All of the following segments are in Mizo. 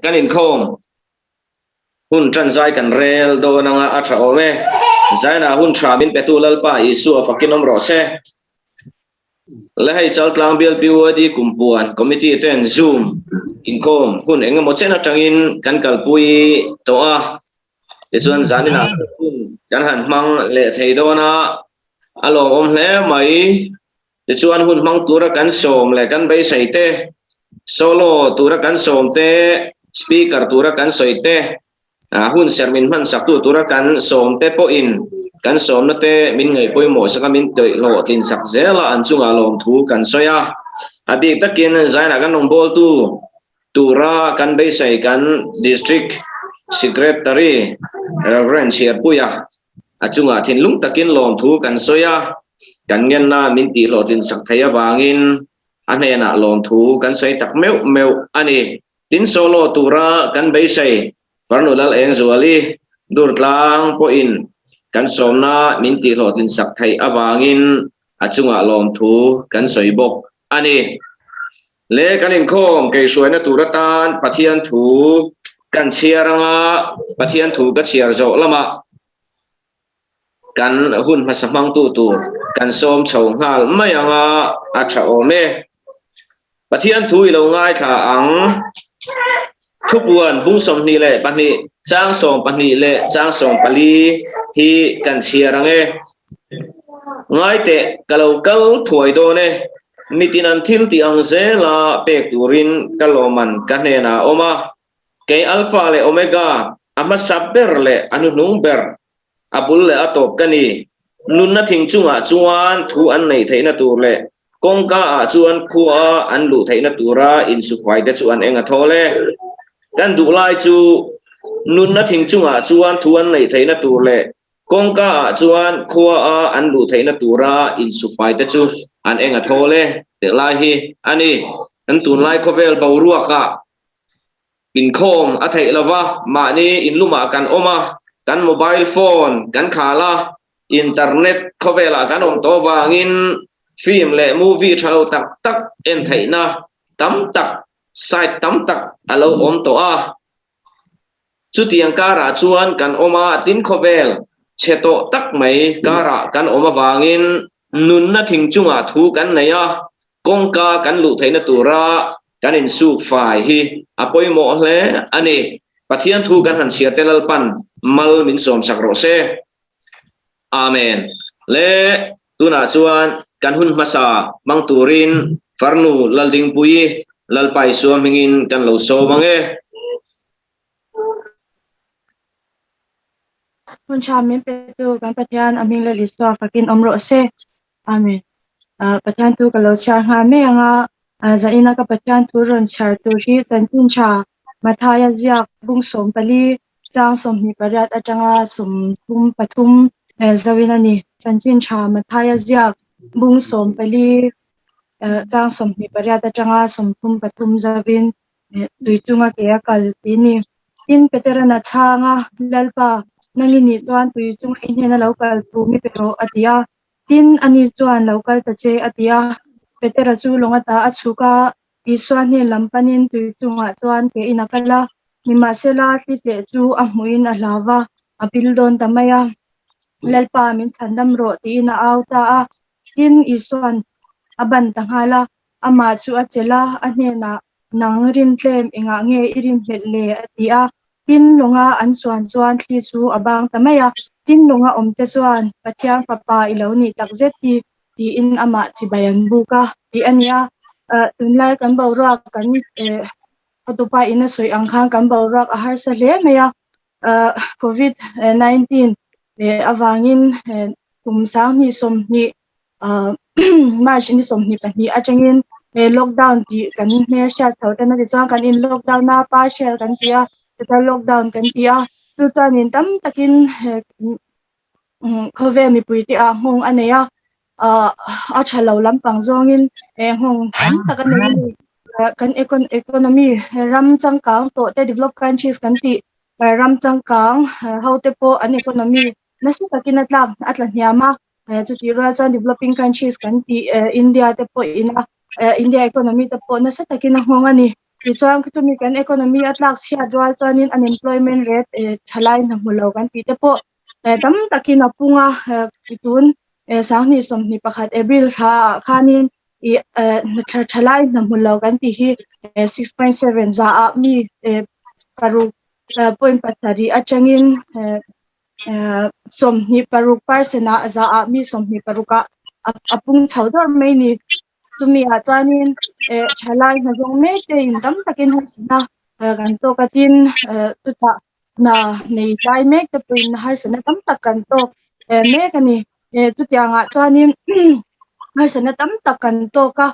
kan inkhawm hun tan zai kan rel dawn anga a tha awm e. Zaina hun tha min petu Lalpa Isua fakin awm rawh se. Le hei Chaltlang bial PYD Kumpuan Committee ten Zoom inkhawm hun engemaw chen atangin kan kalpui tawh a. Tichuan zaninah hun kan han hmang leh thei dawn a, a lawmawm hle mai. Tichuan hun hmang tura kan sawm leh kan beisei te, solo tura kan sawm te, speaker tura kan sawi te, hun serh min hman saktu tura kan sawm te pawhin kan sawmna te min ngaih pawimawh sak a, min hlawhtlin sak zel a, an chungah lawmthu kan sawi a. A bik takin zainah kan rawngbawltu tura kan beisei kan District Secretary Rev. Chhiarpuia a chungah thinlung takin lawmthu kan sawi a, kan ngenna min tihhlawhtlin sak thei avangin a hnenah lawmthu kan sawi tak meuh meuh a ni. Tin solo tura kan beisei Farnu Lal Engzuali Durtlang pawhin kan sawmna min tihhlawhtlin sak theih avangin a chungah lawmthu kan sawi bawk a ni. Le kan inkhawm keihruaina tur atan Pathian thu kan chhiar anga Pathian thu ka chhiar zawh lamah kan hun hmasa hmangtu tur kan sawm chho nghal mai anga a tha awm e. Pathian thu i lo ngaithla ang. Thupuan bung 22 chang 12 leh chang 14 hi kan chhiar ang e. Ngai teh ka lo kal thuai dawn e. Mitin an thil tih ang zela pek turin ka lawmman ka hnenah a awm a. Kei Alpha leh Omega, a hmasa ber leh a hnuhnung ber, a bul leh a tawp ka ni. Nunna thing chungah chuan thu an neih theihna tur leh kawngka ah chuan khua an luh theihna tura insufai te chu an eng a thawl e. Kan duh lai chu nunna thing chungah chuan thu an neih theihna tur leh kawngka ah chuan khua a an luh theihna tura insufai te chu an eng a thawl e tih lai hi a ni. Kan tunlai khawvel boruakah Inkhawm a theih lova, mahni inlumah kan awm a, kan mobile phone kan khal a, internet khawvelah kan awm tawh avangin film leh movie tha lo tak tak en theihna tam tak, site tam tak a lo awm tawh a. Chutiang karah chuan kan awm a, tin khawvel chhe tawh tak mai karah kan awm avangin nunna thing chungah thu kan nei a, Kawngka kan luh theihna tura kan insuk fai hi a pawimawh hle a ni. Pathian thu kan han chhiar te Lalpan mal min sawmsak rawh se. Amen. Le tunah chuan kan hun hmasa hmang turin Farnu Laldingpuii Lalpa Isua hmingin kan lo sawm ang e. Hun tha min petu kan Pathian a hming Lal Isua fakin awm rawh se. Amen. Pathian thu ka lo chhiar nghal mai ang a, zaina ka Pathian thu rawn chhiar tur hi chanchin tha Mathaia ziak bung 14 chang 28 atanga 33 zoin a ni. Chanchin tha Mathaia ziak bung 14 chang 28 atanga 33 zoin tui chunga ke a kal tih a ni. Tin, Petera'n a chhang a, Lalpa, nang i nih chuan tui chunga i hnena lo kal thu mi pe rawh, a ti a. Tin, ani chuan, Lo kal ta che, a ti a. Petera chu lawng ata a chhuk a, Isua hnen lam panin tui chungah chuan ke in a kal a. Nimahsela, thli tleh chu a hmuhin a hlau va, a pil dawn ta mai a. Lalpa, min chhandam rawh, tiin a au ta a. Tin, Isua'n a ban ta nghal a. Amah chu a chelh a, a hnenah, Nang rintlem engah nge i rinhlelh le? a ti a. Tin, lawnga an chuan chuan thli chu a bang ta mai a. Tin, lawnga awmte chuan, Pathian Fapa i lo nih tak zet hi, tiin amah chibai an buk a, tih a nia. Tunlai kan boruak kan hotupa in a sawi ang khan kan boruak a harsa hle mai a. Covid 19 avangin kum 2020 March ni 22 atangin lockdown tih kan hmel hriat chho tan a tichuan kan in lockdown a partial kan ti a total lockdown kan ti a chu chuanin tam takin khawvel mipui te ah nghawng a nei a a tha lo lampang zawngin nghawng tam tak a nei a ni kan economy ram changkang tawh te develop countries kan tih ram changkang ho te pawh an economy nasa takin a tlak a tla hniam a chutih rual chuan developing countries kan tih India te pawh ina India economy te pawh nasa takin a nghawng a ni. Tichuan chumi kan economy a tlak chhiat rual chuanin unemployment rate thalai hna hmu lo kan tih te pawh tam takin a pung a, tun 2021 April thla ah khanin ih thalai hna hmu lo kan tih hi 6.7 za ah mi paruk point pasarih atangin 26 percent ah za ah mi 26 ah a pung chho dawrh mai a ni. Chumi ah chuanin thalai hna zawng mek te in tam takin harsatna kan tawk a tin chutah hna nei tlai mek te pawhin harsatna tam tak kan tawk mek a ni. Chutiangah chuanin harsatna tam tak kan tawk a,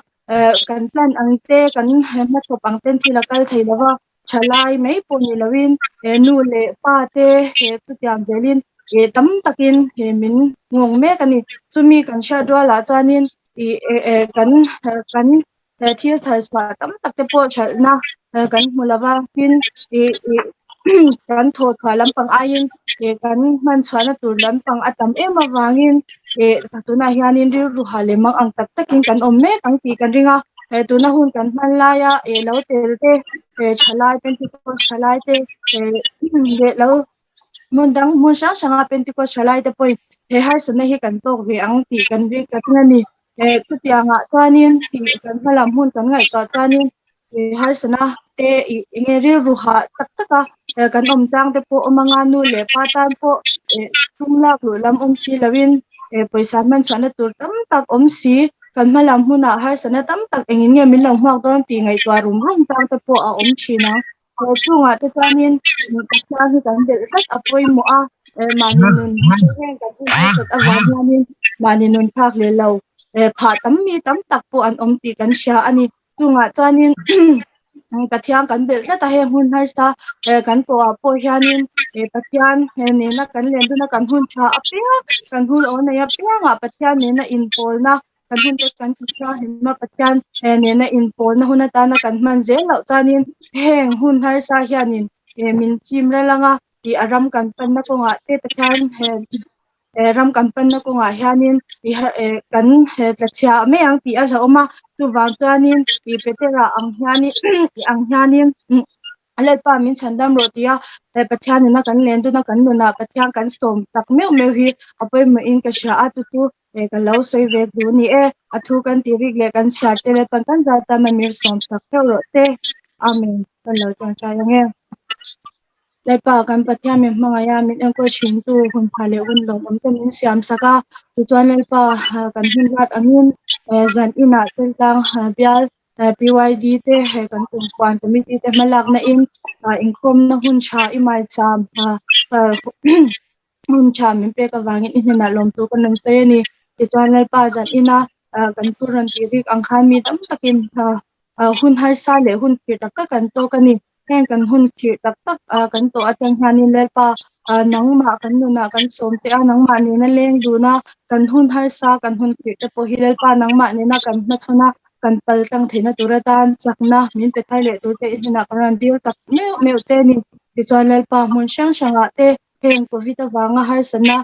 kan plan ang te kan hmachhawp ang ten thil a kal thei lo va. Thalai mai pawh ni loin nu leh pa te chutiang zelin tam takin min nghawng mek a ni. Chumi kan hriat rualah chuanin kan kan thil thar chhuah tam tak te pawh hralhna kan hmu lo va, tin kan thawh chhuah lampang aiin kan hman chhuahna tur lampang a tam em avangin tunah hianin rilru ha leh mang ang tak takin kan awm mek ang tih kan ring a. Tuna hun kan hman laia lo tel te, thalai Pentecost thalai te leh lo hmun dang hmun hrang hranga Pentecost thalai te pawhin he harsatna hi kan tawk ve ang tih kan ring ka ring a ni. Chutiangah chuanin kan hmalam hun kan ngaihtuah chuanin harsatna te ih eng nge rilru hah tak tak a kan awm tlang te pawh awm anga nu leh pa tan pawh sum lak luh lam awm si loin pawisa hman chhuahna tur tam tak awm si kan hma lam hmunah harsatna tam tak engin nge min lo hmuak dawn tih ngaihtuah rum rum tlang te pawh a awm thin ang. Chungah te chuanin Pathian hi kan belh tlat a pawimawh a, mahni nun heng kan hun harsat avang hianin mahni nun phak leh lo phah tam mi tam tak pawh an awm tih kan hria a ni. Chungah chuanin Pathian kan belh tlat a, heng hun harsa kan tawhah pawh hianin Pathian nena kan len duna kan hun tha apiang, kan hun aw nei apiangah Pathian nena inpawlna kan hun te kan ti thianghlim a, Pathian nena inpawlna hun atana kan hman zel loh chuanin heng hun harsa hianin min chim ral anga tih a ram kan panna kawngah te Pathian ram kan panna kawngah hianin kan tla chhia mai ang tih a hlauhawm a, chuvang chuanin ih Petera ang hianin ang hianin Lalpa min chhandam rawh tia Pathian nena kan len duna kan nunah Pathian kan sawm tak meuh meuh hi a pawimawhin ka hria a, chu chu ka lo sawi ve duh a ni e. A thu kan tih rik leh kan chhiar te Lalpan kan zar tan a mir sawm tak theuh rawh se. Amen. Kan lo tawngtai ang e. Lalpa kan Pathian min hmangaih a, min enkawl thintu hun pha leh hun lawmawm te min siam sak a. Tichuan Lalpa kan hun rat angin zan inah Cheltlang bial PYD te he kan kumpuan committee te hmalakna in inkhawmna hun tha i maisam hun tha min pek avangin i hnenah lawmtu kan rawn sawi a ni. Tichuan Lalpa zan ina kan thu rawn tih bik ang khan mi tam takin hun harsa leh hun khirh tak tak kan tawk a ni. Heng kan hun khirh tak tak kan tawh atang hianin Lalpa nangmah kan nunah kan sawm teh a, nangmah nena leng dun a, kan hun harsa kan hun khirh te pawh hi Lalpa nangmah nena kan hmachhawn a, kan pal tlang theihna tur atan chakna min pe thar leh tur te i hnenah kan rawn dil tak meuh meuh che a ni. Tichuan Lalpa hmun hrang hrangah te heng Covid avanga harsatna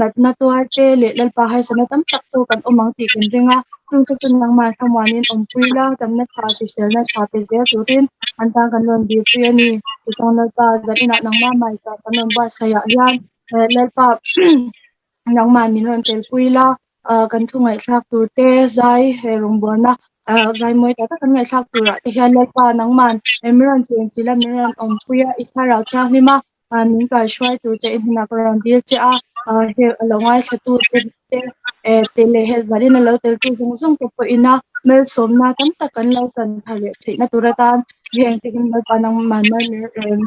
natna tuar te leh Lalpa harsatna tam tak pawh kan awm ang tih kan ring a, chungte chu nangmah thlamuanin awmpui la, damna tha, hriselna tha pe zel turin an tan kan rawn dilpui a ni. Tichuan Lalpa zaninah nangmah hmaikah kan rawn buatsaihah hian Lalpa nangmah min rawn telpui la, kan thu ngaihthlak tur te zai he rawngbawlna zai mawi tak tak kan ngaihthlak turah te hian Lalpa nangman min rawn chenchilh a, min rawn awmpui a, i thlarau thianghlim a, min kaihruai tur che i hnenah ka rawn dil che a, heng a lo ngaithla tu te te leh hel varin a lo tel tu zawng zawng te pawhin a malsawmna tam tak kan lo chan thar leh theihna tur atan heng te hi Lalpa nangman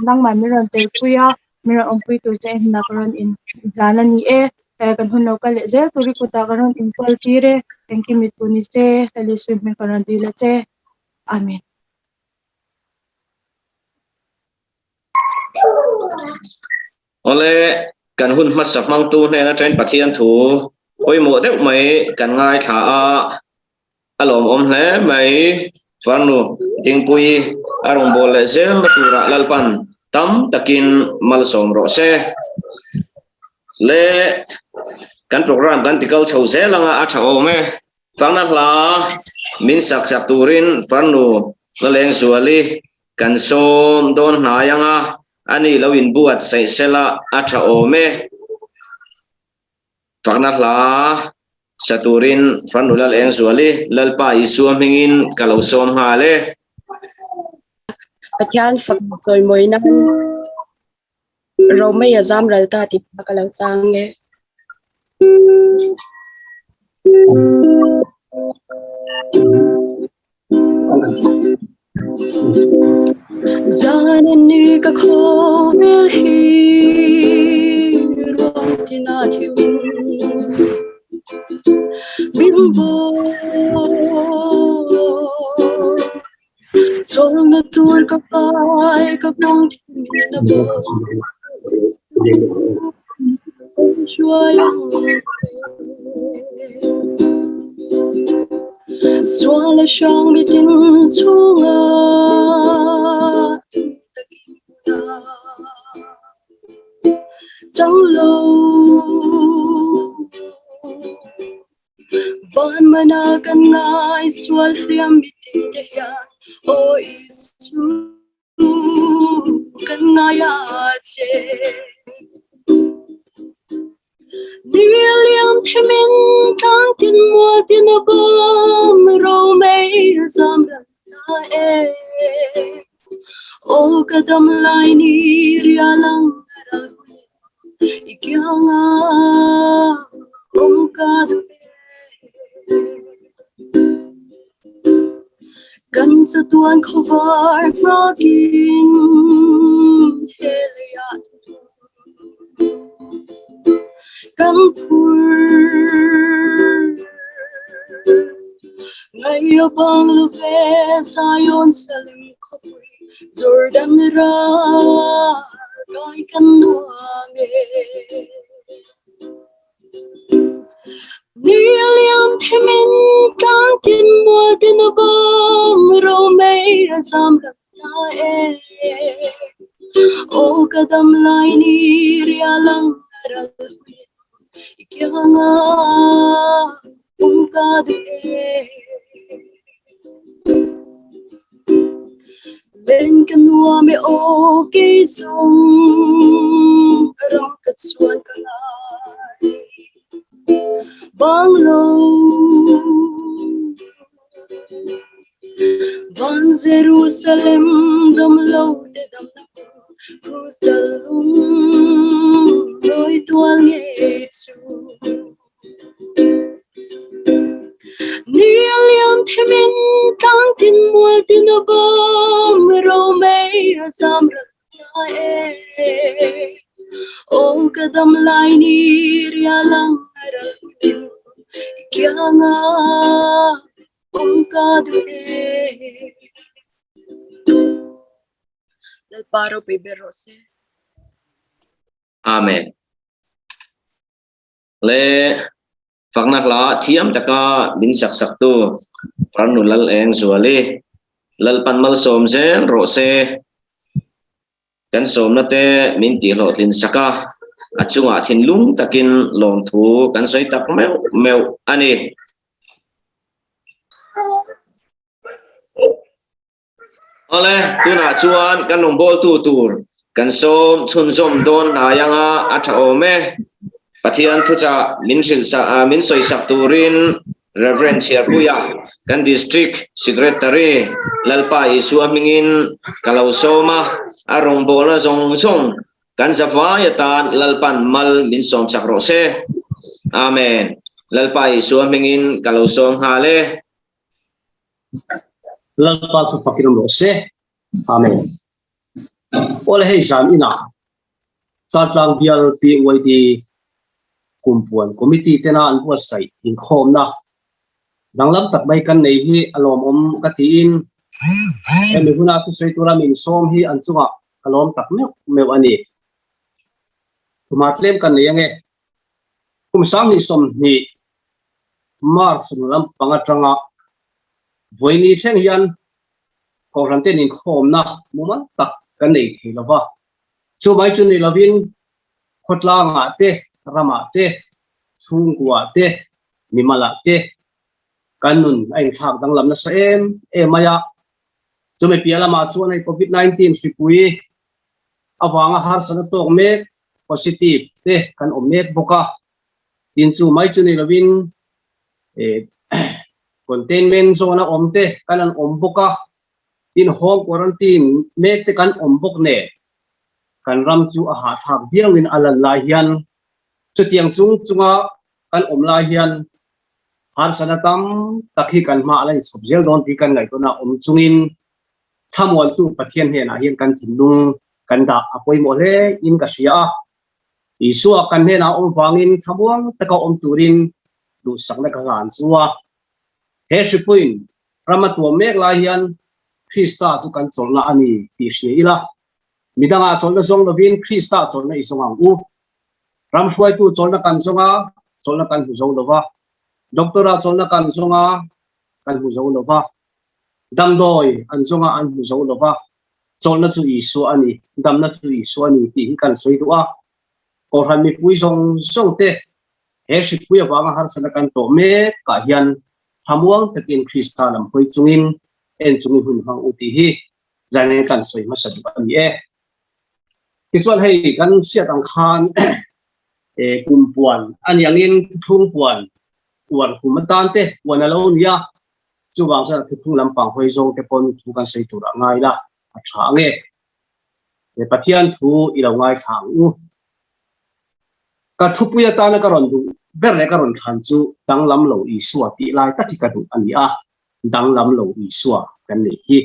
nangman min rawn telpui a, min rawn awmpui tur che i hnenah ka rawn inhlan a ni e, kan hun lo kal leh zel tur i kutah ka rawn inkual tir e, engkim i tu ni se, Lalisui hming ka rawn dil a che. Amen. Awle, kan hun hmasa hmangtu hnen atangin Pathian thu pawimawh deuh mai kan ngaithla a, a lawmawm hle mai. Farnu Dingpuii a rawngbâwl leh zelna turah Lalpan tam takin malsawm rawh se. Le kan program kan tikal chho zel anga a tha awm e. Fakna hla min sak sak turin Farnu Lalengzuali. Kan sawm dawn hnai anga a nih lo inbuatsaih sela a tha awm e. Fakna hla sa turin Farnu Lal Engzuali Lalpa Isua hmingin ka lo sawm nghal e. Pathian fak chawimawi nan Romei a zam ral ta tih kha ka lo chang e. Zan ni ka khawvel hi ruang tina thimin bimbo Chawlhna tur ka pai ka kawng thimin a bawk Kawng hruai ang che Sual a hrang mitin chhunga thu takin na chang lo. Van mana kan ngai sual hriam mitin te hian Aw Isu kan ngai a che. Ni liam thimin tlang tin mual tin a bawm romei zam ral ta e. Aw ka dam lai ni rialang ral hunin i kianga awm ka duh e. Kan chatuan khawvar nghakin he leiah thuthlung kan phur. Ngaih a bang lo ve Zion Salem khawpui Jordan ral kai kan nuam e. Ni a liam thimin tlang tin mual tin a bawm romei a zam ral ta e. Aw ka dam lai ni rialang ral huin i kianga um ka duh e. Len ka nuam e aw kei zawng ram ka chuan ka ngai bang lo. Van Jerusalem dam lo te dam na hmun Krusdal lung nawi tual ngei chu. Ni a liam thimin tlang tin mual tin a bawm romei a zam ral ta e. Aw ka dam lai ni rialang ral hunin i kianga awm ka duh e. Lalpa ropui ber rawh se. Amen. Le fakna hla thiam taka min sak saktu Farnu Lal Eng Zuali Lalpan malsawm zel rawh se. Kan sawmna te min tihhlawhtlin sak a, a chungah thinlung takin lawmthu kan sawi tak meuh meuh a ni. Awle, tunah chuan kan rawngbawltu tur kan sawm chhunzawm dawn hnai anga a tha awm e. Pathian thuchah min hrilh sak min sawi sak turin Rev. Chhiarpuia kan District Secretary Lalpa Isua hmingin ka lo sawm a, a rawngbawlna zawng zawng kan zavai atan Lalpan mal min sawm sak rawh se. Amen. Lalpa Isua hmingin ka lo sawm nghal e. Lalpa chu fakin awm rawh se. Amen. Awle hei zan inah Chaltlang bial PYD Kumpuan Committee tena an buatsaih inkhawmna danglam tak mai kan nei hi a lawmawm ka tiin hemi huna thusawi tura min sawm hi an chungah ka lawm tak meuh meuh a ni. Thuma tlem kan nei ange. Kum 2020 March lampang atanga vawiini thleng hian Kohhran ten inkhawmna mumal tak kan nei thei lo va. Chu mai chu ni lovin khawtlangah te, ramah te, chhungkuah te, mimalah te kan nun a inthlak danglam nasa em em mai a. Chumi piah lamah chuan hei Covid 19 hripui avanga harsatna tawk mek positive te kan awm mek bawk a, tin chu mai chu ni lovin containment zone a awm te kan an awm bawk a, tin home quarantine mek te kan awm bawk nen kan ram chu a hahthlak viauin a lan lai hian chutiang chung chunga kan awm lai hian harsatna tam tak hi kan hma a la inchhawp zel dawn tih kan ngaihtuahna awm chungin Thlamuantu Pathian hnenah hian kan thinlung kan dah a pawimawh hle in ka hria a. Isua kan hnenah awm vangin thlamuang taka awm turin duhsakna ka hlan chu a. He hripuiin ram a tuam mek lai hian Krista chu kan chawlhna a ni tih hria ila, midangah chawlhna zawng lovin Krista chawlhna i zawng ang u. Ram hruaitu chawlhna kan zawng a, chawlhna kan hmu zo lova. Doctor-a chawlhna kan zawng a, kan hmu zo lova. Damdawi an zawng a, an hmu zo lova. Chawlhna chu Isua a ni, damna chu Isua a ni tih hi kan sawi duh a. Kohhran mipui zawng zawng te he hripui avanga harsatna kan tawh mek ah hian thlamuang takin Krista lam hawi chungin en chungin hun hmang u tih hi zanin kan sawi hmasa duh a ni e. Tichuan hei kan hriat ang khan kum puan a ni angin thuthlung puan uar kum atan te puan a lo ni a, chuvang chuan thuthlung lampang hawi zawng te pawn thu kan sawi tur a ngai la a tha ange. Pathian thu i lo ngaithla ang u. Ka thupui atana ka rawn duh ber leh ka rawn thlan chu danglam lo Isua tih lai tak hi ka duh a ni a, danglam lo Isua kan neih hi.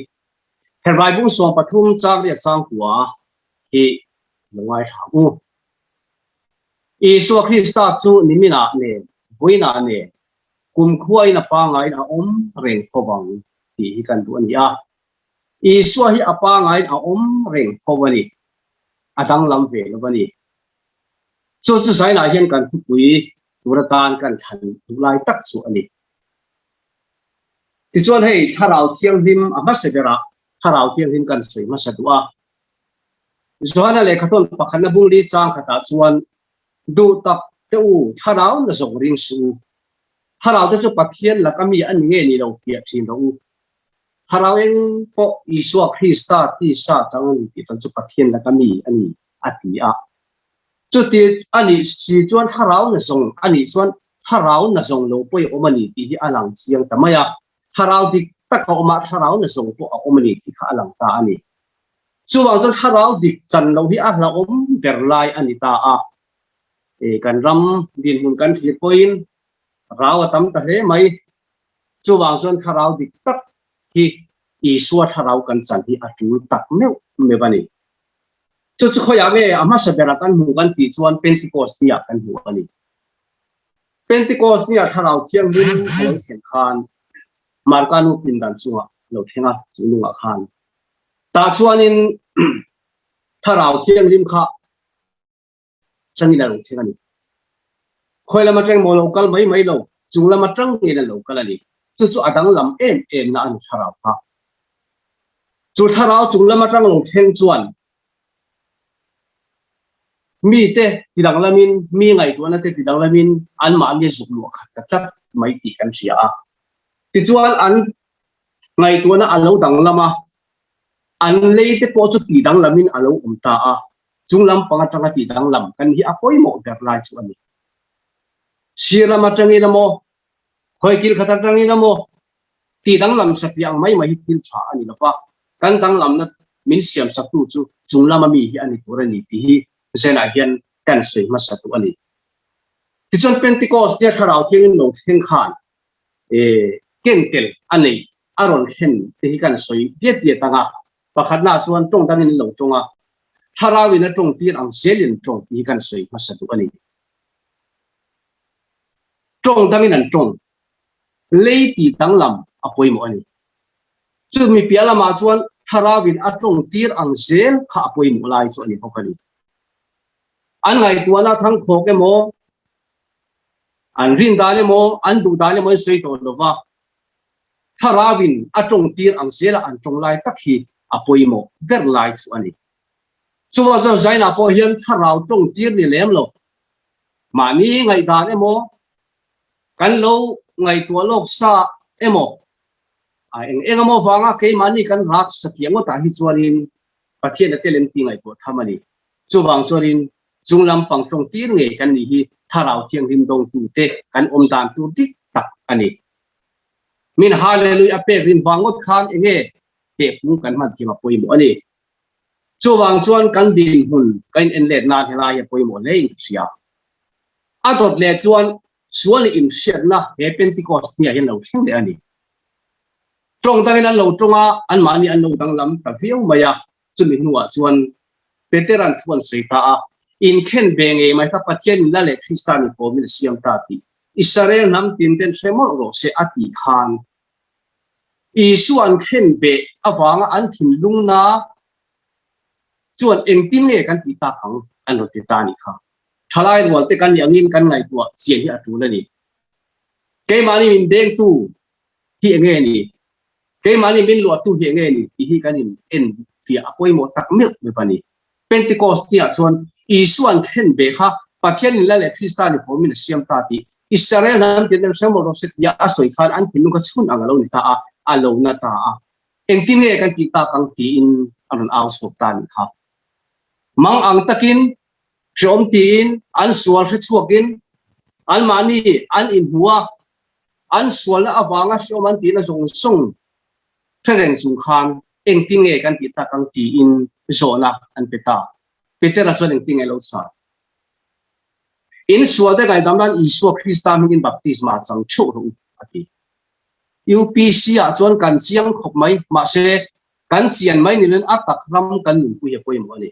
Hebrai bung 13 chang riat changkua hi lo ngaithla ang u. Isua Krista chu niminah nen, vawiinah nen, kumkhuain a pangaiin a awm reng fo vang tih hi kan duh a ni a. Isua hi a pangaiin a awm reng fo a ni, a danglam ve lo a ni. Chu chu zainah hian kan thupui tur atan kan thlan duh lai tak chu a ni. Tichuan hei Thlarau Thianghlim a hmasa berah Thlarau Thianghlim kan sawi hmasa duh a. Johana lehkhathawn pakhatna bung li chang khatah chuan duh tak te u Thlarau na zawk ring suh u. Thlarau te chu Pathian laka mi a ni nge ni lo fiah thin rawh u. Thlarau eng pawh Isua Krista tisa chang a ni tih tan chu Pathian laka mi a ni a ti a. Chuti a nih si chuan thlarau na zawng a nih chuan thlarau na zawng lo pawh i awm a ni tih hi a lang chiang ta mai a. Thlarau dik tak a awm a, thlarau na zawng pawh a awm a ni tih kha a lang ta a ni. Chuvang chuan thlarau dik chan lo hi a hlauhawm ber lai a ni ta a. Kan ram dinhmun kan thlir pawhin rau a tam ta hle mai. Chuvang chuan thlarau dik tak hi Isua thlarau kan chan hi a tul tak meuh meuh a ni. Chu chu khawiah nge a hmasa berah kan hmuh kan tih chuan Pentecost niah kan hmuh a ni. Pentecost niah Thlarau Thianghlim a lo thlen khan Marka nu pindan chungah a lo thleng a, chu nungah khan. Tah chuanin Thlarau Thianghlim kha changin a lo thleng a ni. Khawi lam atang maw lo kal mai mai lo, chung lam atang ngeiin a lo kal a ni. Chu chu a danglam em em na a ni thlarau kha. Chu thlarau chung lam atang lo thleng chuan mite ti danglamin, mi ngaihtuahna te ti danglamin anmahni zuk luah khat ta tlat mai tih kan hria a. Tichuan an ngaihtuahna a lo danglam a, an lei te pawh chu ti danglamin a lo awm ta a. Chung lampang atanga tih danglam kan hi a pawimawh ber lai chu a ni. Sir lam atangin emaw, khawi kil khat atangin emaw tih danglam satliah ang mai mai hi thil tha a ni lo va, kan danglamna min siam saktu chu chung lama mi hi a ni tur a ni tih hi Zenah hian kan sawi hmasa duh a ni. Tichuan Pentecost tia Thlarau Thiangin lo thleng khan ken tel a nei a rawn thlen te hi kan sawi diat diat ang a, pakhatnaah chuan tawng dangin an lo tawng a, Thlarauin a tawng tir ang zelin tawng tih hi kan sawi hmasa duh a ni. Tawng dangin an tawng, lei tih danglam a pawimawh a ni. Chumi piah lamah chuan Thlarauin a tawng tir ang zel kha a pawimawh lai chu a ni bawk a ni. An ngaihtuahna thangkhawk emaw, an rin dan emaw, an duh dan emaw an sawi tawh lo va, Thlarauin a tawngtir ang zela an tawng lai tak hi a pawimawh ber lai chu a ni. Chuvang chuan Zainah pawh hian thlarau tawngtir ni lem lo, mahni ngaihdan emaw, kan lo ngaihtuah lawk sa emaw, A eng eng emaw vanga keimahni kan rak satliah ngawtah hi chuanin Pathian a tel em tih ngaihtuah tham a ni. Chuvang chuanin chung lampang tawng tir ngei kan nih hi Thlarau Thianghlim dawngtute kan awm dan tur dik tak a ni. Min Hallelujah a pek rin vang ngawt khan enge tehfung kan hman thiam a pawimawh a ni. Chuvang chuan kan dinhmun kan in en let nan helai hi a pawimawh hle in ka hria. A dawt leh chuan sual leh inhriatna he Pentecost hniah hian lo thleng leh a ni. Tawng dangin an lo tawng a, anmahni an lo danglam ta viau mai a, chumi hnuah chuan Petera'n thu an sawi ta a, Inkhen ve ngei mai kha Pathianin la leh Krista ni pawmin a siam ta tih Israel hnam tinten hre mawlh rawh se a tih khan Isua an khen beh avanga an thinlungna chuan engtin nge kan tih tak ang an rawn ti ta a nih kha. Thalai rual te kan nih angin kan ngaihtuah chian hi a tul a ni. Keimahni min bengtu hi enge ni? Keimahni min luahtu hi enge ni? tih hi kan in en fiah a pawimawh tak meuh meuh a ni. Pentecost tihah chuan Isua an khen ve kha Pathian in Lal leh Krista ni fawmin a siam ta tih Israel hnam tin an hremawh rawh se tia a sawi khan an thinlung kha chhun ang a lo ni ta a, a lo na ta a. Engtin nge kan tih tak ang tiin a rawn au chhuak ta a nih kha. Mang ang takin hreawm tiin an sual hre chhuakin anmahni an inhmu a, an sualna avanga hreawm an tihna zawng zawng hre reng chung khan engtin nge kan tih tak ang tiin zawhna an pe ta. Petera chuan engtin nge lo chhan? In sualte ngaihdam nan Isua Krista hmingin baptisma chang theuh rawh u, a ti. UPC ah chuan kan chiang khawp mai, mahse kan chian mai ni loin a tak ram kan nunpui hi a pawimawh a ni.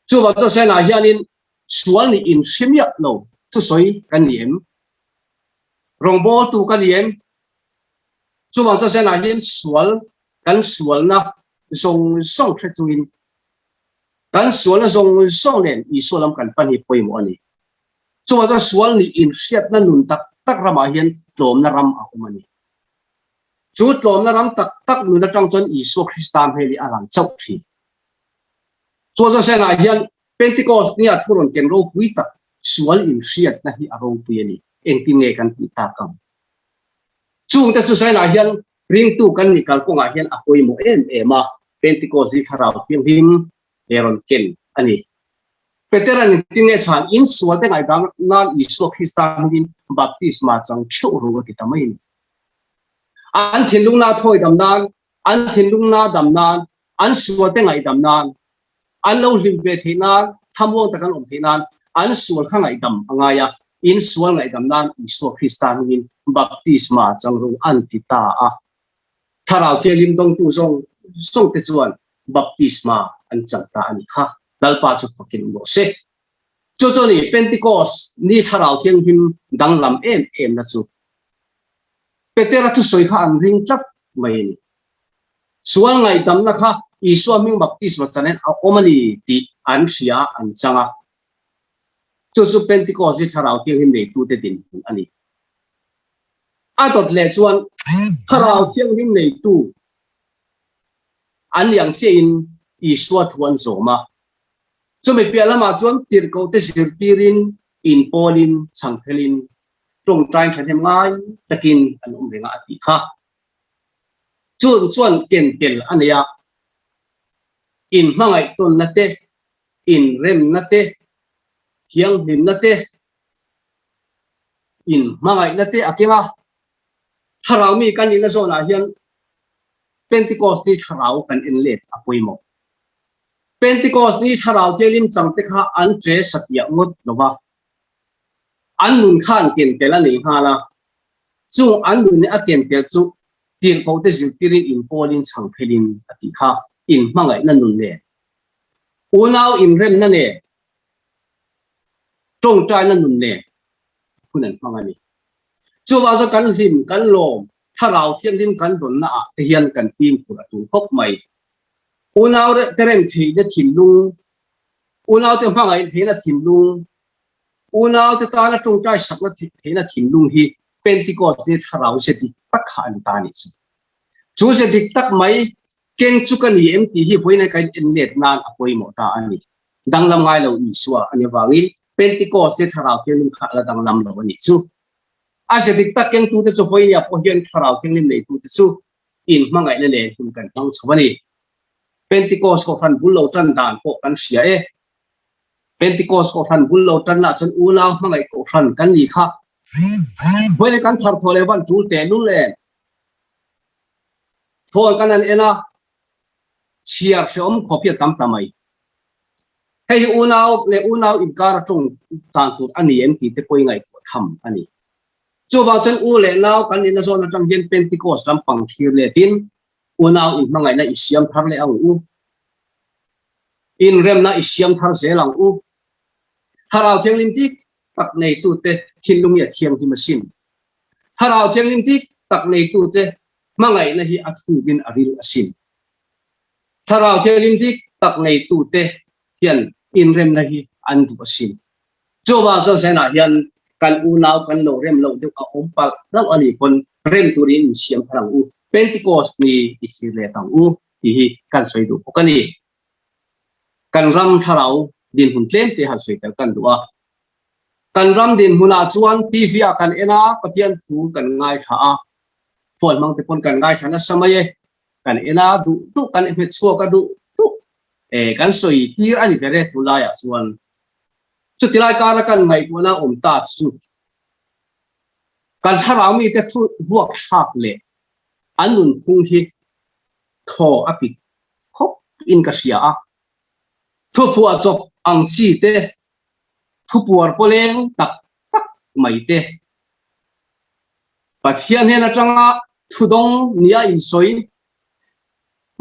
Chuvang chuan Senah hianin sual nih in hre miah lo thusawi kan ni em? Rawngbawltu ka ni em? Chuvang chuan Senah hian sual kan sualna zawng zawng hre chungin kan sualna zawng zawng nen Isua lam kan pan hi pawimawh a ni. Chuvang chuan sual nih inhriatna nun tak tak ramah hian tlawmna ram a awm a ni. Chu tlawmna ram tak tak nun atang chuan Isua Krista hmel hi a lang chauh thin. Chuan chuan Senah hian Pentecost nia thu rawn ken ropui tak sual inhriatna hi a ropui a ni. Engtin nge kan tih tak ang? Chungte chu Senah hian ringtu kan nih kalkawngah hian a pawimawh em em a, Pentecost hi Thlarau Thianghlim he rawn ken a ni. Petera'n engtin nge chhan in sualte ngaihdang nan Isua Krista hmangin baptisma chang theuh ru a ti ta mai a ni. An thinlungna thawi dam nan, an thinlungna dam nan, an sualte ngaihdam nan, an lo hlim ve theih nan, thlamuang tak an awm theih nan an sual kha ngaihdam a ngai a, in sual ngaihdam nan Isua Krista hmingin baptisma chang ru an ti ta a. Thlarau Thianghlim dawngtu zawng zawng te chuan baptisma an chang ta a nih kha. Lalpa chu fakin awm rawh se. Chu chu a ni Pentecost ni Thlarau Thianghlim danglam em em na chu. Petera thusawi kha an ring tlat mai a ni. Sual ngaihdamna kha Isua hming baptisma chanen a awm a ni tih an hria an chang a. Chu chu Pentecost hi Thlarau Thianghlim neitute dinhmun a ni. A dawt leh chuan Thlarau Thianghlim neitu an liang chiahin Isua thu an zawm a. Chumi piah lamah chuan tirhkohte zirtirin, inpawlin, chhangphelin, tawngtain thahnem ngai takin an awm reng a a tih kha. Chun chuan ken tel a nei a, inhmangaih tawnna te, inremna te, thianghlimna te, inhmangaihna te a keng a. Thlarau mi kan nihna zawnah hian Pentecost ni thlarau kan en let a pawimawh. Pentecost ni thlarau thianghlim chang te kha an ṭe satliah ngawt lo va, an nun khan ken tel a nei nghal a. Chung an nun a ken tel chu tirhkohte zirtirin inpawlin chhang phelin a tih kha inhmangaihna nun nen, unau inremna nen, tawngtaina nun nen hun an hmang a ni. Chuvang chuan kan hlim, kan lawm, thlarau thianghlim kan dawnna ah te hian kan fimkhur a tul khawp mai. Unau te rem theihna thinlung, unaute hmangaih theihna thinlung, Unaute tana tawngtai sakna theihna thinlung hi Pentecost ni thlarau ze dik tak kha a ni ta a nih chu. Chu ze dik tak mai keng chu ka ni em tih hi vawiin ka in let nan a pawimawh ta a ni. Danglam ngai lo Isua a ni avangin Pentecost ni thlarau thianghlim kha a la danglam lo a nih chu. A ze dik tak kengtute chu vawiin ah pawh hian thlarau thianghlim neitute chu. Inhmangaihna nen hun kan hmang chho a ni. Pentecost Kohhran bul lo tan dan pawh kan hria e. Pentecost Kohhran bul lo tan lah chuan unau hmangaih Kohhran kan ni kha. Vawiin kan thar thaw leh van tul teh lul em? Thawl kan han en a, chhiar hrehawm khawp hi a tam ta mai. Hei hi unau leh unau inkar a tawng dan tur a ni em tih te pawh i ngaihtuah tham a ni. Chuvang chuan u leh nau kan nihna zawn atang hian Pentecost lampang thlir letin unau inhmangaihna i siam thar leh ang u. Inremna i siam thar zel ang u. Thlarau Thianghlim dik tak neitute thinlung hi a thianghlim asin. Thlarau Thianghlim dik tak neitute hmangaihna hi a thukin a ril asin. Thlarau Thianghlim dik tak neitute hian inremna hi an duh asin. Chuvang chuan Zenah hian kan unau kan lo rem loh deuh a awm palh hlauh a nih pawn rem turin insiam thar ang u, Pentecost ni i thlir let ang u tih hi kan sawi duh bawk a ni. Kan ram thlarau dinhmun tlem te han sawi tel kan duh a. Kan ram dinhmunah chuan TV ah kan en a, Pathian thu kan ngaithla a, phone hmang te pawn kan ngaithla nasa mai e. Kan en a, duh duh kan hmet chhuak a, duh duh kan sawi tir a ni ber e tunlaiah chuan. Chuti lai kara kan ngaihtuahna awm ta chu kan thlarau mite thu vuak thlak leh an nunphung hi thaw a pik khawp in ka hria a. Thuphuah chawp ang chi te, thupuar pawleng tak tak mai te, Pathian hnen atanga thudawng nia insawi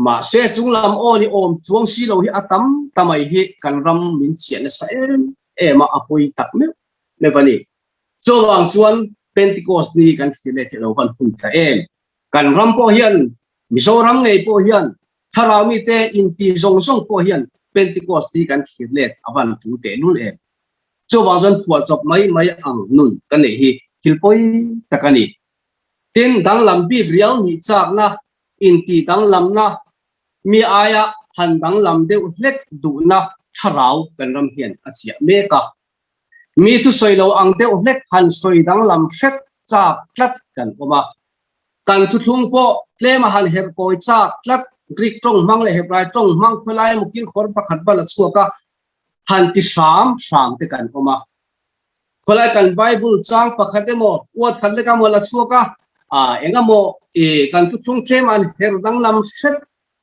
Mahse, chunglam aw ni awm chuang si lo hi a tam ta mai hi kan ram min chhiah nasa em em a, a pawi tak meuh meuh a ni. Chuvang chuan Pentecost ni kan thlir leh theih lo van hun ta em. Kan ram pawh hian, Mizoram ngei pawh hian, thlarau mite inti zawng zawng pawh hian Pentecost ni kan thlir let a van tul teh lul em. Chuvang chuan phuahchawp mai mai ang nun ka neih hi thil pawi tak a ni. Tin, danglam bik riau nih chakna inti danglamna, mi aia han danglam deuh hlek duhna thlarau kan ram hian a chiah mek a. Mi thusawi lo ang deuh hlek han sawi danglam hrep chak tlat kan awm a. Kan thuthlung pawh tlema han herh kawi chak tlat, Greek tawng hmang leh Hebrai tawng hmang khawilai emaw kilkhawr pakhat bal a chhuak a, han ti hram hram te kan awm a. Khawlai kan Bible chang pakhat emaw, uat khat lek emaw la chhuak a, eng emaw kan thuthlung tlem an her danglam hrep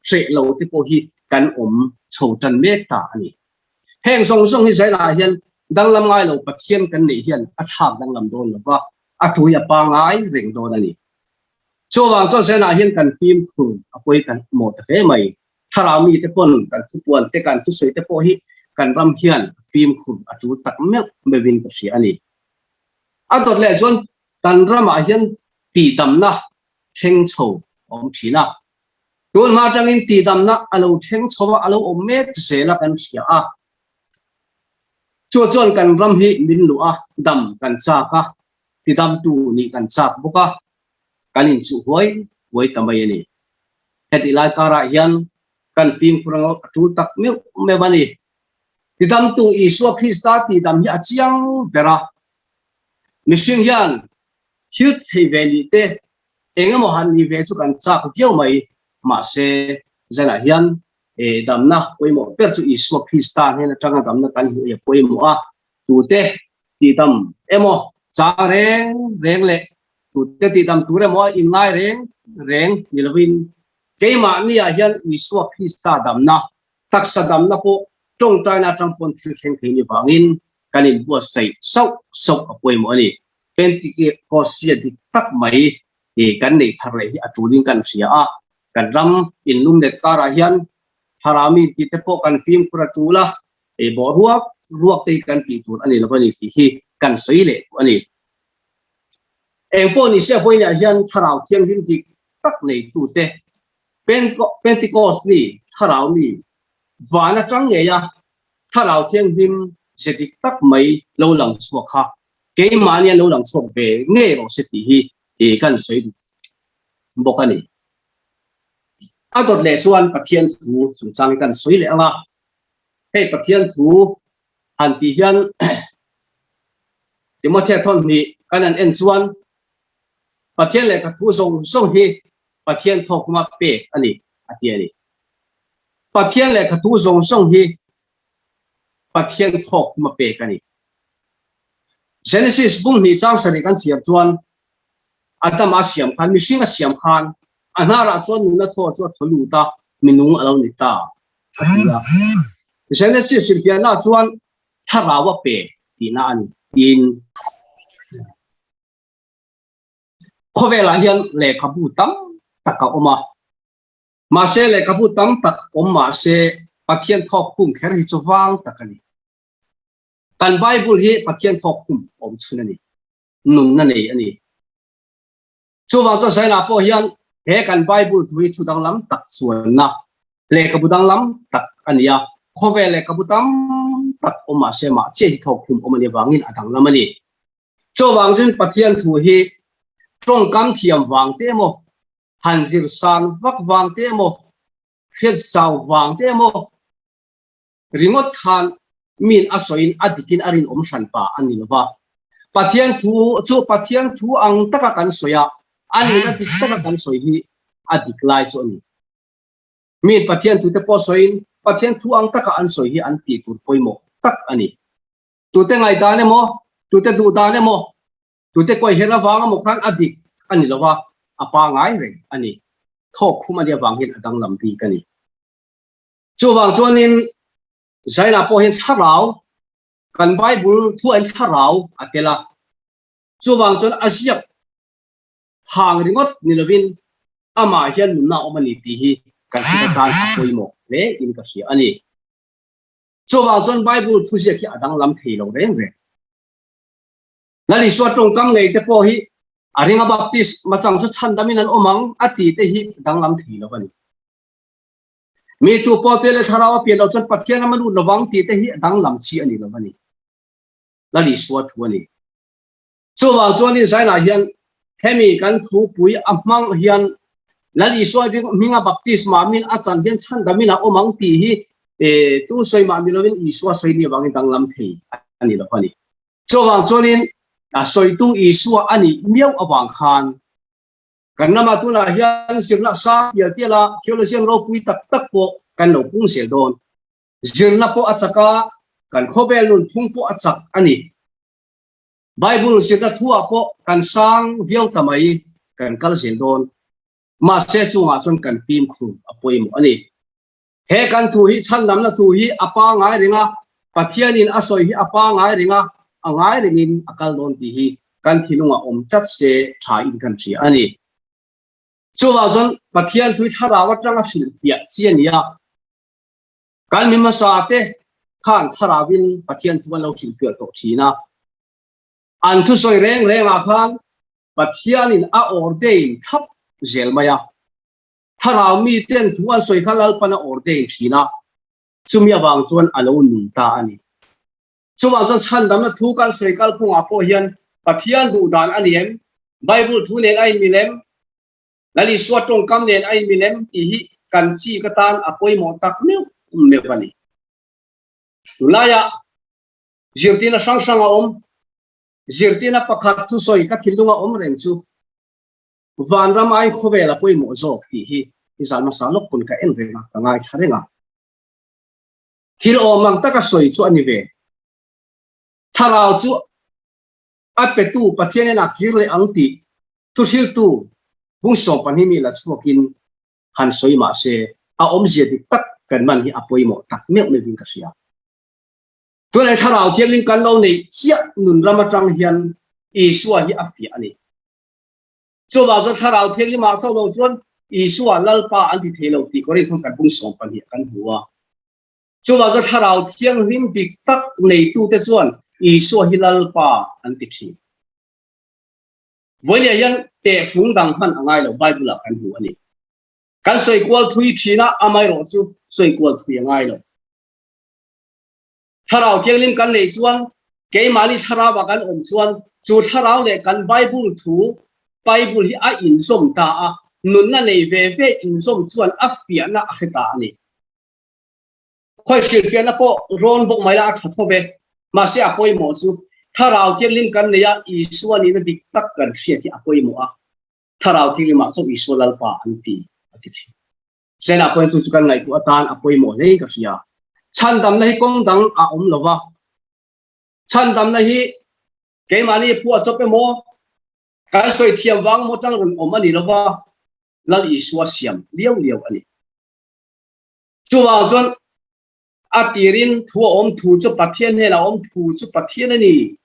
hreh lo te pawh hi kan awm chho tan mek ta a ni. Heng zawng zawng hi Zaila hian danglam ngai lo Pathian kan neih hian a thlak danglam dawn lo va, a thu hi a pangai reng dawn a ni. Chuvang chuan Zaila hian kan fimkhur a pawi ta mawh ta hle mai. Thlarau mite pawn kan thupuan te kan thusawi te pawh hi kan ram hian fimkhur a tul tak meuh meuhin ka hria a ni. A dawt leh chuan kan ramah hian tihdamna thleng chho a awm thin a. Tun hma atangin tihdamna a lo thleng chho a, a lo awm mek zel a kan hria a. Chu chuan kan ram hi min luh a, dam kan chak a, tidamtu nih kan chak bawk a, kan inchuh huai huai ta mai a ni. Hetih lai karah hian kan fimkhur ang a tul tak meuh meuh a ni. Tidamtu Isua Krista tihdam hi a chiang ber a. Mihring hian thil thei ve nih te, eng emaw han ni ve chu kan chak viau mai. Mahse, zanah hian damna pawimawh ber chu Isua Krista hnen atanga damna kan hmuh hi a pawimawh a. Tute tihdam emaw chang reng reng leh Tute tihdam tur emaw a inngai reng reng ni lovin keimahniah hian Isua Krista damna, taksa damna pawh tawngtaina atang pawn thil thleng thei ni vangin kan inbuatsaih sauh sauh a pawimawh a ni. Pentecost-sia dik tak mai kan neih thar leh hi a tulin kan hria a, kan ram inlumlet karah hian Harami tih te pawh kan fimkhur a tul a, ei bawh ruak ruak te hi kan tih tur a ni lo a ni tih hi kan sawi leh duh a ni. Eng pawh ni se vawiinah hian Thlarau Thianghlim dik tak neitute Pentecost ni Thlarau mi van atang ngei a Thlarau Thianghlim ze dik tak mai lo lang chhuak kha keimahni an lo lang chhuak ve ngei rawh se tih hi kan sawi duh bawk a ni. A dawt leh chuan Pathian thu chungchang hi kan sawi leh ang a, hei Pathian thu han tih hian Timothea thawn hnih kan han en chuan Pathian lehkha thu zawng zawng hi Pathian thawkkhuma pek a ni, a ti a ni. Pathian lehkha thu zawng zawng hi Pathian thawkkhuma pek a ni. Genesis bung hnih chang sarih kan chhiar chuan Adam a siam khan, mihring a siam khan a hnarah chuan nuna thaw chu a thaw lut a, minung a lo ni ta, a ti a. Genesis hrilhfiahnaah chuan thlarau a pe tihna a ni tiin khawvelah hian lehkhabu tam tak a awm a. Mahse lehkhabu tam tak awm mahse Pathian thawk khum kher hi chu vang tak a ni. Kan Bible hi Pathian thawk khum awm chhun a ni. Nunna nei a ni. Chuvang chuan Zaina pawh hian he kan Bible thu hi thu danglam tak chuanna lehkhabu danglam tak a ni a, khawvel lehkhabu tam tak awm mahse mah chiah hi thawk khum awm a nih avangin a danglam a ni. Chuvang chuan Pathian thu hi tawngkam thiam vang te emaw, han zir san vak vang te emaw, hriat zau vang te emaw, Ringawt khan min a sawiin a dikin a rinawm hran pa a ni lova. Pathian thu chu Pathian thu ang taka kan sawi a, a nihna dik taka kan sawi hi a dik lai chu a ni. Min Pathian thute pawh sawiin Pathian thu ang taka an sawi hi an tih tur pawimawh tak a ni. Tute ngaihdan emaw, tute duhdan emaw, tute kawiher avang emaw khan a dik a ni lova, a pangai reng a ni. Thawk khum a nih avang hian a danglam bik a ni. Chuvang chuanin Zaina pawh hian thlarau, kan Bible thuain thlarau a tel a. Chuvang chuan a ziak hang ringawt ni lovin amah hian nunna a awm a ni tih hi kan hriat atan a pawimawh hle in ka hria a ni. Chuvang chuan Bible thuziak hi a danglam thei lo reng reng. Lal Isua tawngkam ngei te pawh hi a ringa Baptist machang chu chhandamin an awm ang a ti te hi danglam thei lo a ni. Mi tu pawh te leh thlarau a pian loh chuan Pathian ram a lut lovang tih te hi a danglam chi a ni lo a ni. Lal Isua thu a ni. Chuvang chuanin Zainah hian hemi kan thupui a hmang hian Lal Isua hminga baptisma min a chan hian chhandamin a awm ang tih hi tu sawi mah ni lovin Isua sawi ni avangin danglam thei a ni lo a ni. Chuvang chuanin a sawitu Isua a nih miau avang khan Kan ramah tunah hian zirna sang tial tial a, theologian ropui tak tak pawh kan lo pung zel dawn. Zirna pawh a chak a, kan khawvel nunphung pawh a chak a ni. Bible zirna thuah pawh kan sang viau ta mai, kan kal zel dawn. Mahse chungah chuan kan fimkhur a pawimawh a ni. He kan thu hi chhandamna thu hi a pangai reng a, Pathianin a sawi hi a pangai reng a, a ngai rengin a kal dawn tih hi kan thinlungah awm tlat se tha in kan hria a ni. Chuvang chuan Pathian thu hi thlarau atanga hrilhfiah chi a ni a, kan mi hmasa te khan thlarauvin Pathian thu an lo hrilhfiah tawh thin a, an thusawi reng rengah khan Pathianin a ordain thlap zel mai a. Thlarau miten thu an sawi kha Lalpan a ordain thin a, chumi avang chuan a lo nung ta a ni. Chuvang chuan chhandamna thu kan sawi kalphungah pawh hian Pathian duh dan a ni em? Bible thu nen a inmil em? Lal Isua tawngkam nen a inmil em? tih hi kan chik atan a pawimawh tak meuh meuh a ni. Tunlaiah zirtirna hrang hrang a awm. Zirtirna pakhat thusawi ka thinlunga awm reng chu Vanram ai khawvel a pawimawh zawk tih hi i zan hmasa lawk pawn ka en reng a, ka ngaithla reng a. Thil awm ang taka sawi chu a ni ve. Thlarau chu a petu Pathian in a kir leh ang tih thuhriltu bung 12 mi la chhuakin han sawi mah se a awmzia dik tak kan man hi a pawimawh tak meuh meuhin ka hria. Tunah Thlarau Thianghlim kan lo neih chiah nun ram atang hian Isua hi a fiah a ni. Chuvang chuan Thlarau Thianghlimah chauh lo chuan Isua Lalpa an ti thei lo tih Korinth kan bung 12 kan hmu a. Chuvang chuan Thlarau Thianghlim dik tak neitute chuan Isua hi Lalpa an ti thin. Vawilia hian tehfung dang hman a ngai lo Bible-ah kan hmu a ni. Kan sawi kual thui thin a, amaherawhchu sawi kual thui a ngai lo. Thlarau Thianghlim kan neih chuan keimahni thlarauah kan awm chuan chu thlarau leh kan Bible thu, Bible, hi a inzawm ta a, nunna nei ve ve inzawm chuan a fiahna a hre ta a ni. Khawi hrilhfiahna pawh rawn bawk mai la a tha tho ve, mahse a pawimawh chu Thlarau Thianghlim kan nei a, Isua nihna dik tak kan hriat hi a pawimawh a. Thlarau Thianghlimah chauh Isua Lalpa an ti a ti thin. Zenah pawhin chu chu kan ngaihtuah atan a pawimawh hlein ka hria. Chhandamna hi kawng dang a awm lo va. Chhandamna hi keimahni phuah chawp emaw, kan sawi thiam vang emaw tang rawn awm a ni lo va, Lal Isua siam liau liau a ni. Chuvang chuan a tirin thu a awm thu chu Pathian hnenah a awm thu chu Pathian a ni.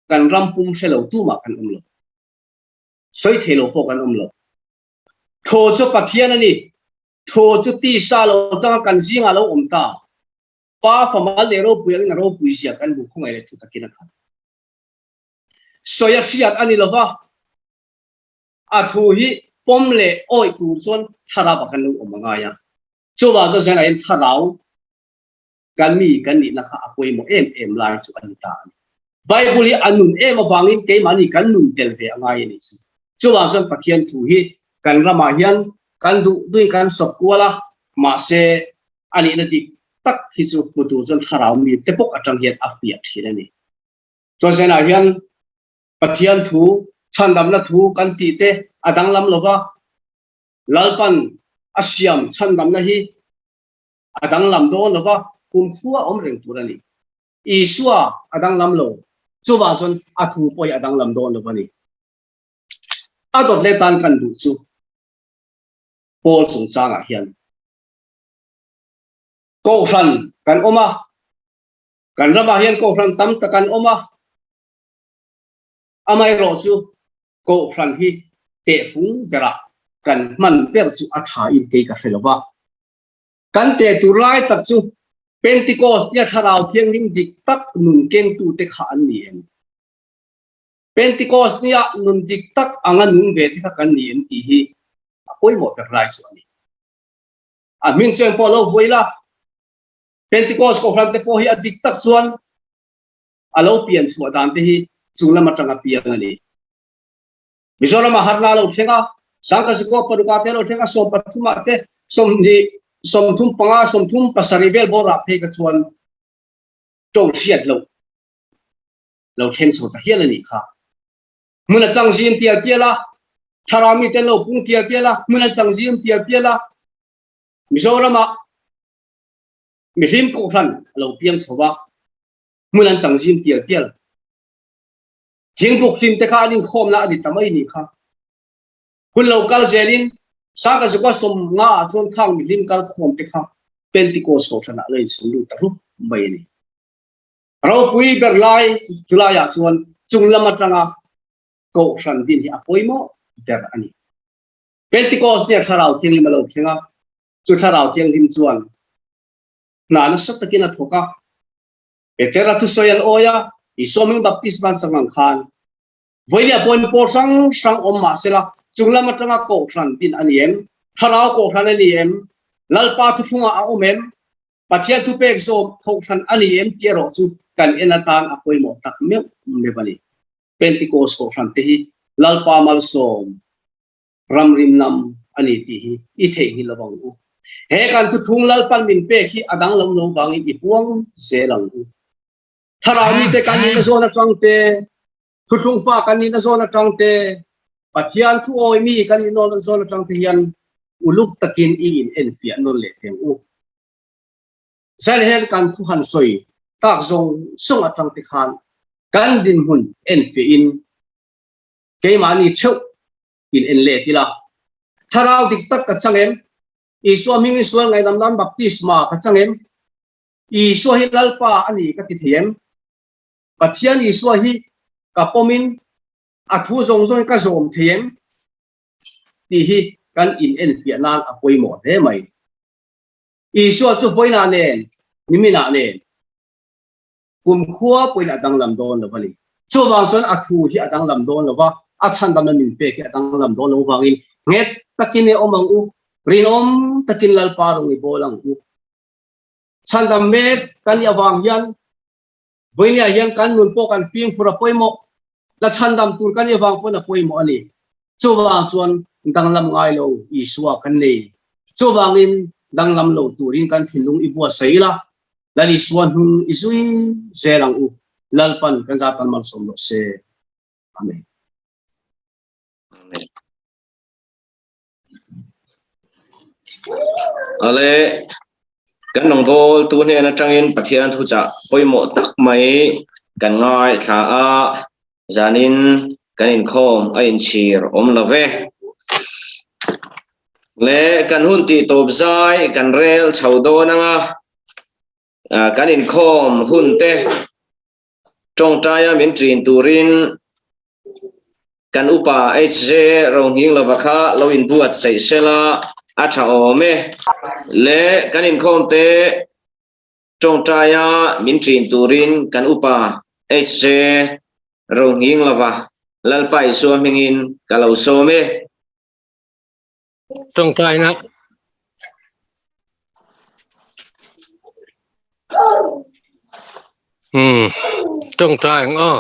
Kan ram pum hre lo tumah kan awm lo. Sawi thei lo pawh kan awm lo. Thu chu Pathian a ni. Thu chu tisa lo changa kan zingah lo awm ta. Pa famal leh ropui angin a ropui zia kan hmu khawngaih leh thu takin a khat. Sawi a hriat a ni lo va, a thu hi pawm leh awih tur chuan thlarau ah kan lo awm a ngai a. Chuvang chuan zanah hian thlarau kan mi kan nihna kha a pawimawh em em lai chu a ni ta a ni. Bible hi a nun em avangin keimahni kan nun tel ve a ngai a nih chu. Chuvang chuan Pathian thu hi kan ramah hian kan duh duhin kan sawp kual a, mahse a nihna dik tak hi chu hmu tur chuan thlarau mi te bawk atang hian a fiah thin a ni. Chuan zanah hian Pathian thu, chhandamna thu kan tih te a danglam lova, Lalpan a siam chhandamna hi a danglam dawn lova, kumkhua awm reng tur a ni. Isua a danglam lo, chuvang chuan a thu pawh hi a danglam dawn lo a ni. A dawt leh tan kan duh chu Paul chungchangah hian Kohhran kan awm a, kan ramah hian Kohhran tam tak an awm a, amaherawh chu Kohhran hi tehfung berah kan hman ber chu a tha in kei ka hre lo va. Kan teh tur lai tak chu Pentecost nia Thlarau Thianghlim dik tak nun kengtute kha an ni em? Pentecost nia nun dik tak anga nung ve te kha kan ni em tih hi a pawimawh ber lai chu a ni. A hming chu engpawh lo vuai la, Pentecost kohhran te pawh hi a dik tak chuan a lo pian chhuah dan te hi chung lam atanga piang a ni. Mizoramah harna a lo thleng a, Sangkazikua parukah te a lo thleng a, sawmpathumah te, sawmhnih, 35, 37 vel bawrah phei kha chuan ṭo hriat loh lo thleng chho ta hial a nih kha. Hmun a chang zim tial tial a, thlarau mite an lo pung tial tial a, hmun an chang zim tial tial a, Mizoramah mihlim kohhran a lo piang chho a, hmun an chang zim tial tial. Thingbuk hlim te kha an inkhawmna a ni ta mai nih kha. Hun lo kal zelin Sangkazukua 50 ah chuan khang mihlim kal khawm te kha Pentecost kohhranah lo inchhung lut ta rup mai a ni. Ropui ber lai July ah chuan chung lam atanga kohhran din hi a pawimawh ber a ni. Pentecost nia Thlarau Thianghlim a lo thleng a, chu Thlarau Thianghlim chuan hna nasa takin a thawk a, Petera thusawi an awi a, Isua hming baptisma an chang ang khan vawinia pawhin pawl hrang hrang awm mah sela chung lam atanga kohhran din a ni em? Thlarau kohhran a ni em? Lalpa thuthlungah a awm em? Pathian thupek zawm kohhran a ni em tih erawh chu kan en atan a pawimawh tak meuh meuh a ni. Pentecost kohhran te hi Lalpa malsawm ramrim lam a ni tih hi i theihnghilh lo ang u. He kan thuthlung Lalpan min pek hi a danglam lo vangin i puang zel ang u. Thlarau mite kan nihna zawn atang te, thuthlung fa kan nihna zawn atang te, Pathian thu awi mi kan nihna zawn atang te hian uluk takin i in enfiah nawn leh teng u. Zan hian kan thu han sawi tak zawng zawng atang te khan kan dinhmun enfiah in keimahni theuh in en let ila. Thlarau dik tak ka chang em? Isua hming Isual ngaihdam nan baptisma ka chang em? Isua hi Lalpa a ni ka ti thei em? Pathian Isua hi ka pawmin a thu zawng zawng hi ka zawm thei em? Tih hi kan in enfiah nan a pawimawh hle mai. Isua chu vawiinah nen, niminah nen. Kumkhua pawhin a danglam dawn lo a ni. Chuvang chuan a thu hi a danglam dawn lo va, a chhandamna min pek hi a danglam dawn lo vangin nghet takin i awm ang u, rinawm takin Lalpa rawng i bawl ang u. Chhandam mek kan nih avang hian vawinia hian kan nun pawh kan fimkhur a pawimawh, la chhandam tur kan nih avang pawn a pawimawh a ni. Chuvang chuan danglam ngai lo Isua kan nei. Chuvangin danglam lo turin kan thinlung i buatsaih ila, Lal Isua hnung i zui zel ang u. Lalpan kan zat kan malsawm rawh se. Amen. Amen. Ale kan rawngbawltu hnen atangin Pathian thuchah pawimawh tak mai kan ngaithla a, zanin kan inkhawm a inchhir awm lo ve. Le kan hun tih tawp zai kan rel chho dawn anga kan inkhawm hun te Tawngtaia min ṭin turin kan upa HJ Rohninglova kha lo inbuatsaih sela a ṭha awm e. Le kan inkhawmte tawngtaia min ṭin turin kan upa HJ Rohninglova Lalpa Isua hmingin ka lo sawm e. Tawngtaina Um tawngtai ang aw.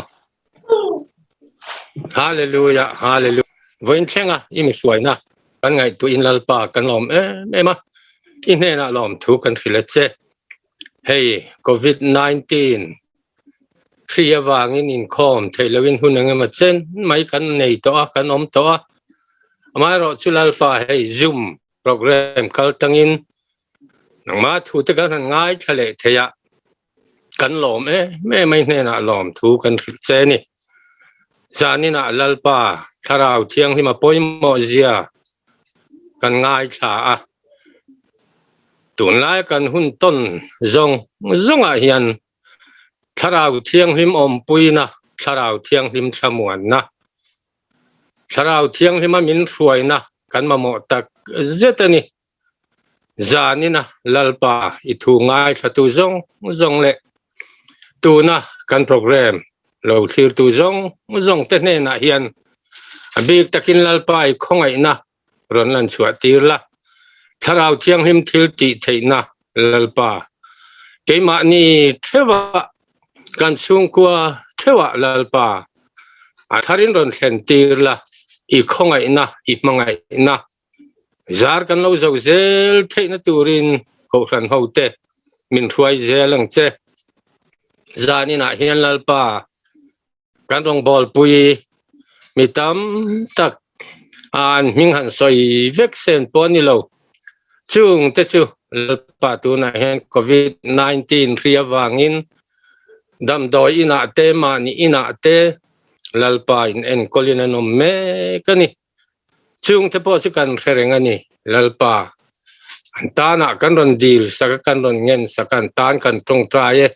Hallelujah hallelujah. Vawiin thlenga i mi hruaina kan ngaihtuah in Lalpa kan lawm em em a. I hnenah lawmthu kan hrilh a che. Hei Covid 19 Hri avangin inkhawm theih loin hun eng emaw chen mai kan nei tawh a, kan awm tawh a. Amaherawhchu Lalpa hei Zoom program kal tangin nangmah thu te kan han ngaithla leh thei a, kan lawm em em mai hnenah lawm thu kan hrilh che a ni. Zaninah Lalpa Thlarau Thianghlima pawimawh zia kan ngaithla a, tunlai kan hun tawn zawng zawngah hian Thlarau Thianghlim awmpuina, Thlarau Thianghlim thlamuanna, Thlarau Thianghlima min hruaina kan mamawh tak zet a ni. Zanina Lalpa i thu ngaithlatu zawng zawng leh tuna kan program lo thlirtu zawng zawng te hnenah hian a bik takin Lalpa i khawngaihna rawn lan chhuah tir la, Thlarau Thianghlim thil tih theihna Lalpa, keimahni theuhah, kan chhungkua theuhah Lalpa, a tharin rawn thlen tir la, i khawngaihna, i hmangaihna zar kan lo zo zel theihna turin Kohhran hote min hruai zel ang che. Zaninah hian Lalpa, Kan rawngbawlpui mi tam tak an hming han sawi vek sen pawh a ni lo. Chung te chu Lalpa tunah hian Covid 19 hri avangin damdawi inah te mahni inah te Lalpa in enkawlin an awm mek a ni. Chung te pawh chu kan hre reng a ni Lalpa. An tanah kan rawn dil sak a, kan rawn ngen sak a, an tan kan tawngtai e.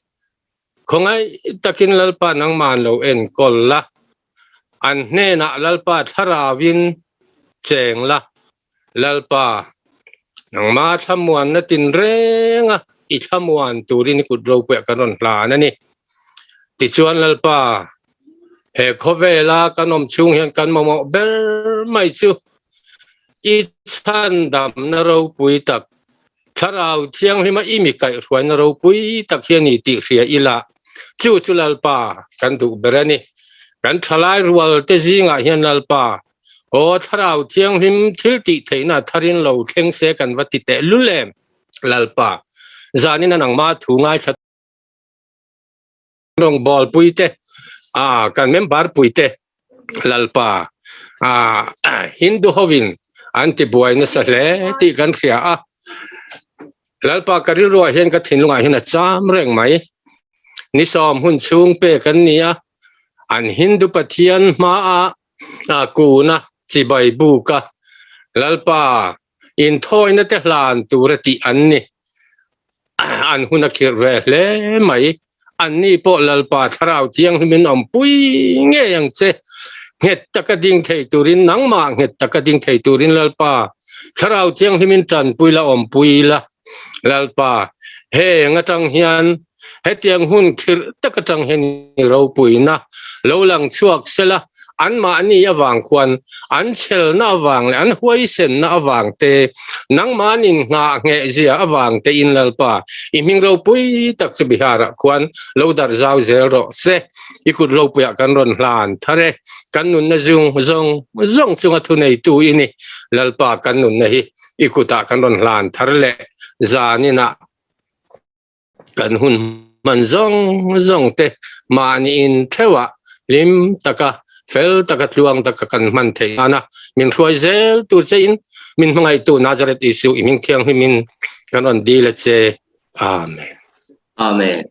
Khawngaih takin Lalpa nangmah an lo enkawl la, an hnenah Lalpa thlarauin cheng la, Lalpa, nangmah thlamuanna tinrenga i thlamuan turin i kut ropuiah kan rawn hlan a ni. Tichuan Lalpa, he khawvela kan awm chhung hian kan mamawh ber mai chu i chhandamna ropui tak Thlarau Thianghlima i mi kaihhruaina ropui tak hi a ni tih hria ila, chu chu Lalpa kan duh ber a ni. Kan thalai rual te zingah hian Lalpa, aw Thlarau Thianghlim thil tih theihna tharin lo thleng se kan va ti teh lul em? Lalpa, zanin a nangmah thu ngaithla Rawngbawlpui te, kan member pui te Lalpa Hindu hovin an ti buai nasa hle tih kan hria a. Lalpa ka rilruah hian ka thinlungah hian a cham reng mai. Ni sawm hun chhung pek an ni a, an Hindu Pathian hmaa kuna chibai buka Lalpa inthawina te hlan tura tih an ni. An hun a khirh ve hle mai. Anni pawh Lalpa Thlarau Thianghlimin awmpui ngei ang che. Nghet taka ding thei turin nangmah nghet taka ding thei turin Lalpa Thlarau Thianghlimin tanpui la awmpui la. Lalpa, heng atang hian hetiang hun khirh tak atang hian i ropuina lo lang chhuak sela, anmahni avang khuan an chhelna avang leh an huaisenna avang te, nangmahni nghah ngheh zia avang te in Lalpa, i hming ropui tak chu Biharah khuan lo darh zau zel rawh se. I kut ropuiah kan rawn hlan thar e, kan nunna zung zawng zawng chunga thuneitu i ni. Lalpa, kan nunna hi i kutah kan rawn hlan thar leh zaninah kan hun hman zawng zawng te mahniin theuhah hlim taka fel taka tluang taka kan hman theih nana min hruai zel tur che in. Min hmangaihtu Nazareth Isu i hming thianghlimin kan rawn dil a che. Amen. Amen.